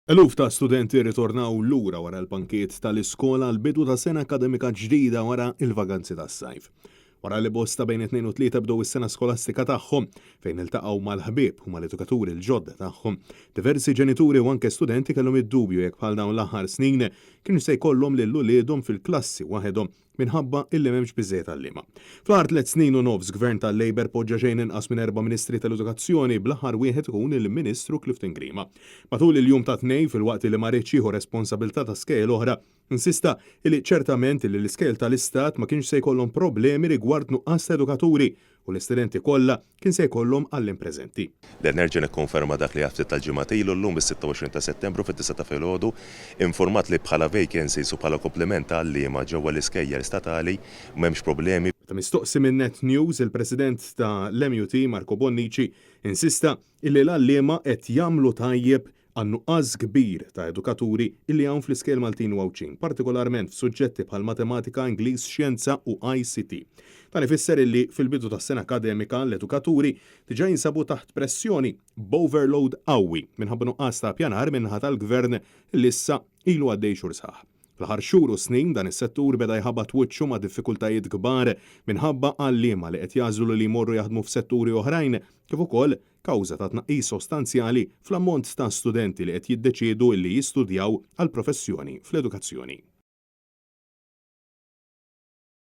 Eluf ta' studenti rritornaw lura wara l-bankiet tal-iskola għall-bidu ta' sena akkademika ġdida wara l-vaganzi tas-sajf. Wara li bosta bejn it-Tnejn u t-Tlieta bdew is-sena skolastika tagħhom, fejn iltaqgħu mal-ħbieb u mal-edukaturi l-ġodda tagħhom, diversi ġenituri u anke studenti kellhom id-dubju jekk bħal dawn l-aħħar snin kienx se jkollhom lil uliedhom fil-klassi waħedhom minħabba illi m'hemmx biżżejjed għalliema. Fl-aħħar tlett snin u nofs Gvern tal-Labour poġġa xejn inqas minn erba' Ministri tal-Edukazzjoni bl-aħħar wieħed ikun il-Ministru Clifton Grima. Matul il-jum tat-Tnejn filwaqt illi ma riedx jieħu responsabilità ta' skejjel oħra, insista illi ċertament illi l-iskejjel tal-Istat ma kienx se jkollhom problemi rigward nuqqas ta' edukaturi u l-istudenti kollha kien se jkollhom għalliem preżenti. Le, nerġa' nikkonferma dak li għedt ftit tal-ġimgħat ilu, llum is-26 ta' Settembru fid-disgħa ta' filgħodu, infurmat li bħala vacancies u bħala kumpliment ta' għalliema ġewwa l-iskejjel statali m'hemmx problemi. Meta mistoqsi minn Net News, il-President ta' l-MUT Marco Bonnici insista illi l-għalliema qed jagħmlu tajjeb għan-nuqqas kbir ta' edukaturi illi hawn fl-iskejjel Maltin u Għawdxin, partikolarment f'suġġetti bħal Matematika, Ingliż, Xjenza u ICT. Dan ifisser illi fil-bidu tas-sena akkademika l-edukaturi diġà jinsabu taħt pressjoni b'overload qawwi minħabba nuqqas ta' ppjanar min-naħa tal-Gvern li issa ilu għaddej xhur sħaħ. Fl-aħħar xhur u snin dan is-settur beda jħabbat wiċċu ma' diffikultajiet kbar minħabba għalliema li qed jagħżlu li jmorru jaħdmu f'setturi oħrajn kif ukoll kawża ta' tnaqqis sostanzjali fl-ammont ta' studenti li qed jiddeċiedu li jistudjaw għal professjoni fl-edukazzjoni.